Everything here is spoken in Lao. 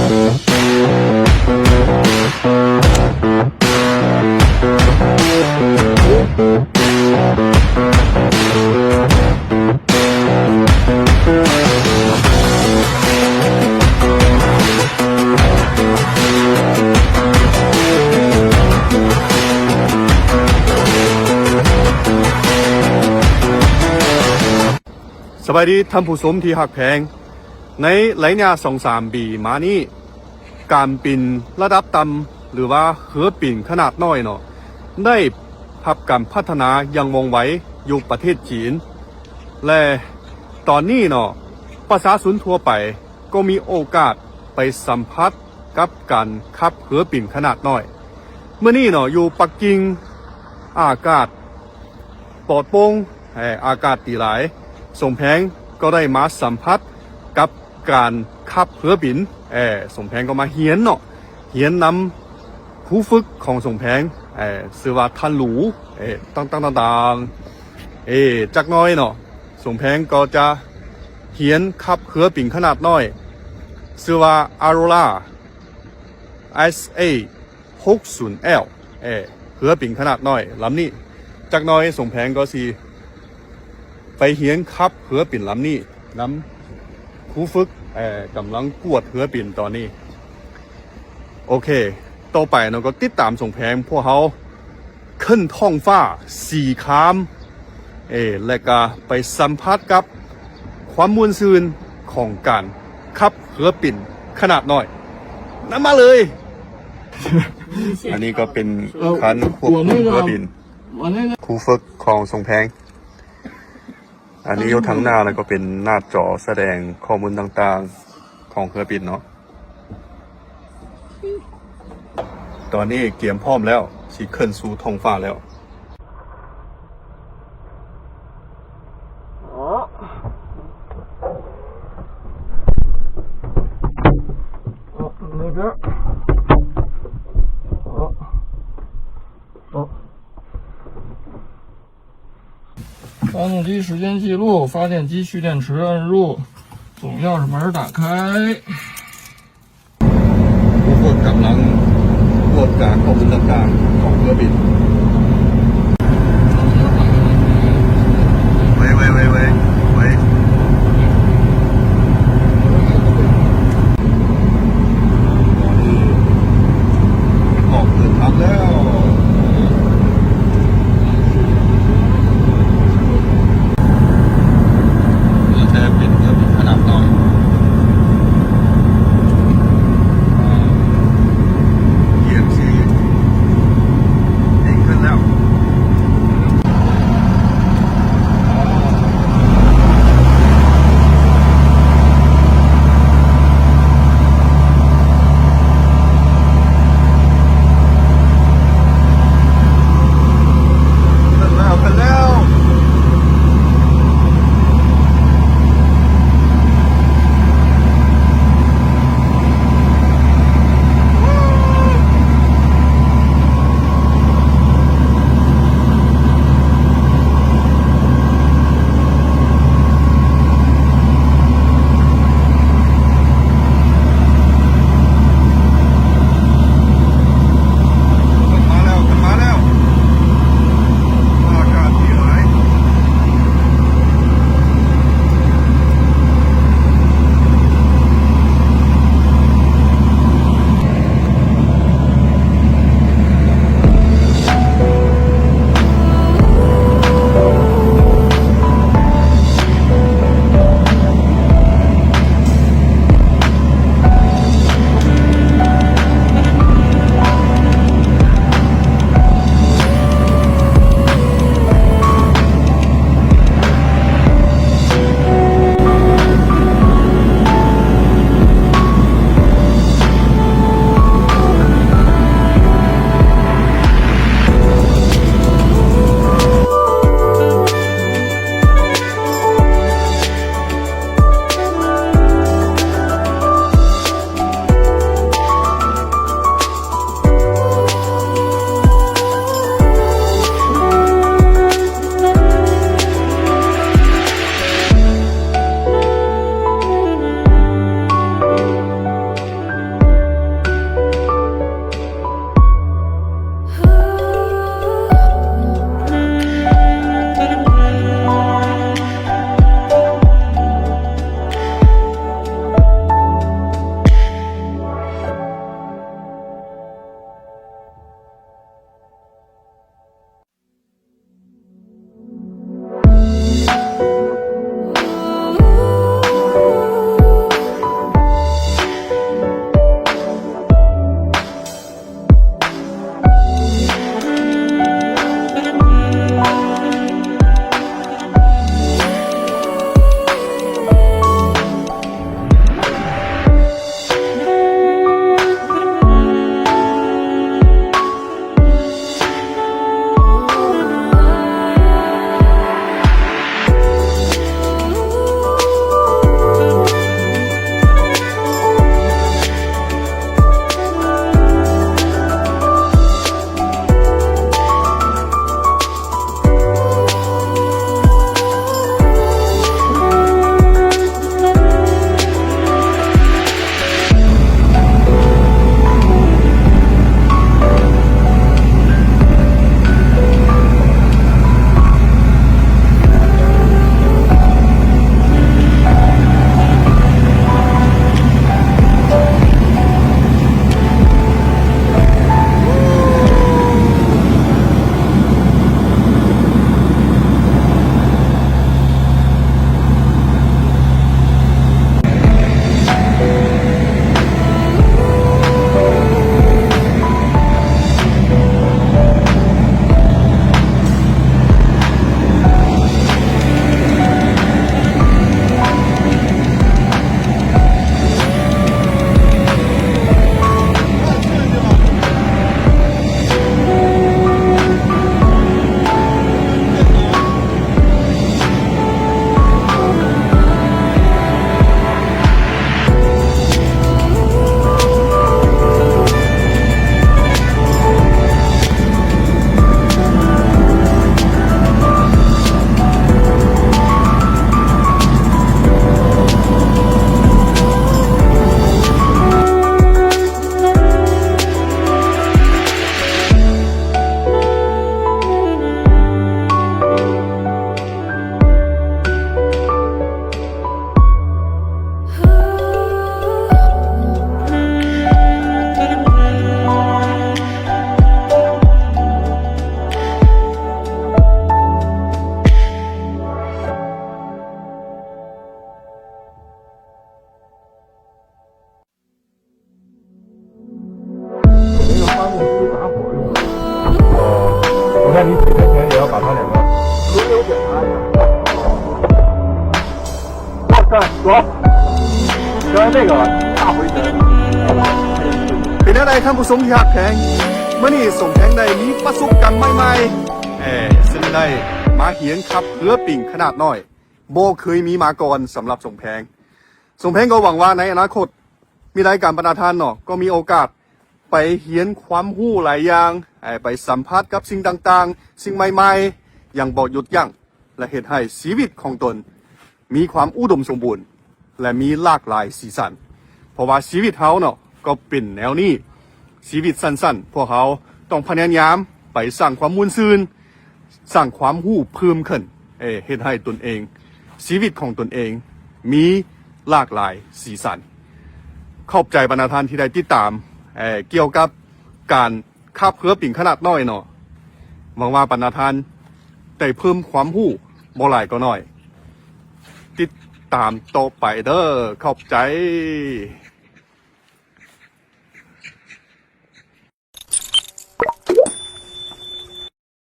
ສະບາຍດີທ່ານຜູ້ຊົມທີ່ຮັກແພງ. ໃນໄລຍະສອງສາມປີມານີ້ ການບິນລະດັບຕ່ຳ ຫຼືວ່າເຮືອບິນຂະໜາດນ້ອຍເນາະ ໄດ້ຮັບການພັດທະນາຢ່າງວ່ອງໄວຢູ່ປະເທດຈີນ ແລະ ຕອນນີ້ເນາະ ປະຊາຊົນທົ່ວໄປກໍມີໂອກາດໄປສຳຜັດກັບການຂັບເຮືອບິນຂະໜາດນ້ອຍ. ມື້ນີ້ເນາະ ຢູ່ປັກກິ່ງ ອາກາດ ປອດໂປ່ງ ແອ ອາກາດດີຫຼາຍ. ສົມແພງກໍໄດ້ມາສຳຜັດກັບການຂັບເຮືອບິນ ແອ ສົມແພງກໍມາຮຽນເນາະ ຮຽນນຳຄູຝຶກຂອງສົມແພງ ແອ ຊື່ວ່າທ່ານຫຼູ ເອ ຕ່າງໆ ເອ ຈັກໜ້ອຍເນາະ ສົມແພງກໍຈະຮຽນຂັບເຮືອບິນຂະໜາດນ້ອຍ ຊື່ວ່າ Aurora ເອສ ເອ ຫົກສິບແອລ ເອ ເຮືອບິນຂະໜາດນ້ອຍລຳນີ້. ຈັກໜ້ອຍສົມແພງກໍຊິໄປຮຽນຂັບເຮືອບິນລຳນີ້ນຳຄູຝຶກ ເອ ກຳລັງກວດເຮືອບິນຕອນນີ້. ໂອເຄ ຕໍ່ໄປເນາະ ກໍຕິດຕາມສົມແພງພວກເຮົາຂຶ້ນທ້ອງຟ້າສີຄາມ ເອ ແລະກະໄປສຳຜັດກັບຄວາມມ່ວນຊື່ນຂອງການຂັບເຮືອບິນຂະໜາດນ້ອຍ. ນຳມາເລີຍ. ອັນນີ້ກໍເປັນ ເອີ ຄັນຄວບຄຸມເຮືອບິນ ຄູຝຶກຂອງສົມແພງ. ອັນນີ້ຢູ່ທາງໜ້າ ແລ້ວກໍເປັນໜ້າຈໍສະແດງຂໍ້ມູນຕ່າງໆຂອງເຮືອບິນເນາະ. ຕອນນີ້ກຽມພ້ອມແລ້ວ ຊິຂຶ້ນສູ່ທ້ອງຟ້າແລ້ວ. 发动机时间记录，发电机蓄电池按入，总钥匙门打开。ຜູ້ກວດກຳລັງກວດກາຂໍ້ມູນຕ່າງໆຂອງເຮືອບິນ. ໄວໆໆໆ ຕອນນີ້ອອກເດີນທາງແລ້ວ. ເຫຼືອແຕ່ເປັນເຮືອບິນຂະໜາດນ້ອຍ ອ່າ ເອີເອັມຊີ ເປັນຂະ那你几天前也要把他两个。我干，走，刚才那个大回神。ເປັນແນວໃດທ່ານຜູ້ຊົມທີ່ຮັກແພງ? ມື້ນີ້ສົມແພງໄດ້ມີປະສົບການໃໝ່ໆ ເອີ ເຊິ່ງໄດ້ມາຮຽນຂັບເຮືອປິງຂະໜາດນ້ອຍ ບໍ່ເຄີຍມີມາກ່ອນສຳລັບສົມແພງ. ສົມແພງກໍຫວັງວ່າໃນອະນາຄົດ ມີລາຍການບັນດາທ່ານເນາະ ກໍມີໂອກາດໄປຮຽນຄວາມຮູ້ຫຼາຍຢ່າງ ໄປສຳຜັດກັບສິ່ງຕ່າງໆ ສິ່ງໃໝ່ໆ ຢ່າງບໍ່ຢຸດຢັ້ງ ແລະ ເຮັດໃຫ້ຊີວິດຂອງຕົນມີຄວາມອຸດົມສົມບູນ ແລະ ມີຫຼາກຫຼາຍສີສັນ. ເພາະວ່າຊີວິດເຮົາເນາະ ກໍເປັນແນວນີ້. ຊີວິດສັ້ນໆ ພວກເຮົາຕ້ອງພະຍາຍາມໄປສ້າງຄວາມມ່ວນຊື່ນ, ສ້າງຄວາມຮູ້ເພີ່ມຂຶ້ນ, ເອີ ເຮັດໃຫ້ຕົນເອງ, ຊີວິດຂອງຕົນເອງມີຫຼາກຫຼາຍສີສັນ. ຂອບໃຈບັນດາທ່ານທີ່ໄດ້ຕິດຕາມ, ເອີ ກ່ຽວກັບການຂັບເຮືອປິງຂະໜາດນ້ອຍເນາະ. ຫວັງວ່າບັນດາທ່ານໄດ້ເພີ່ມຄວາມຮູ້ບໍ່ຫຼາຍກໍໜ້ອຍ. ຕິດຕາມຕໍ່ໄປເດີ. ຂອບໃຈ.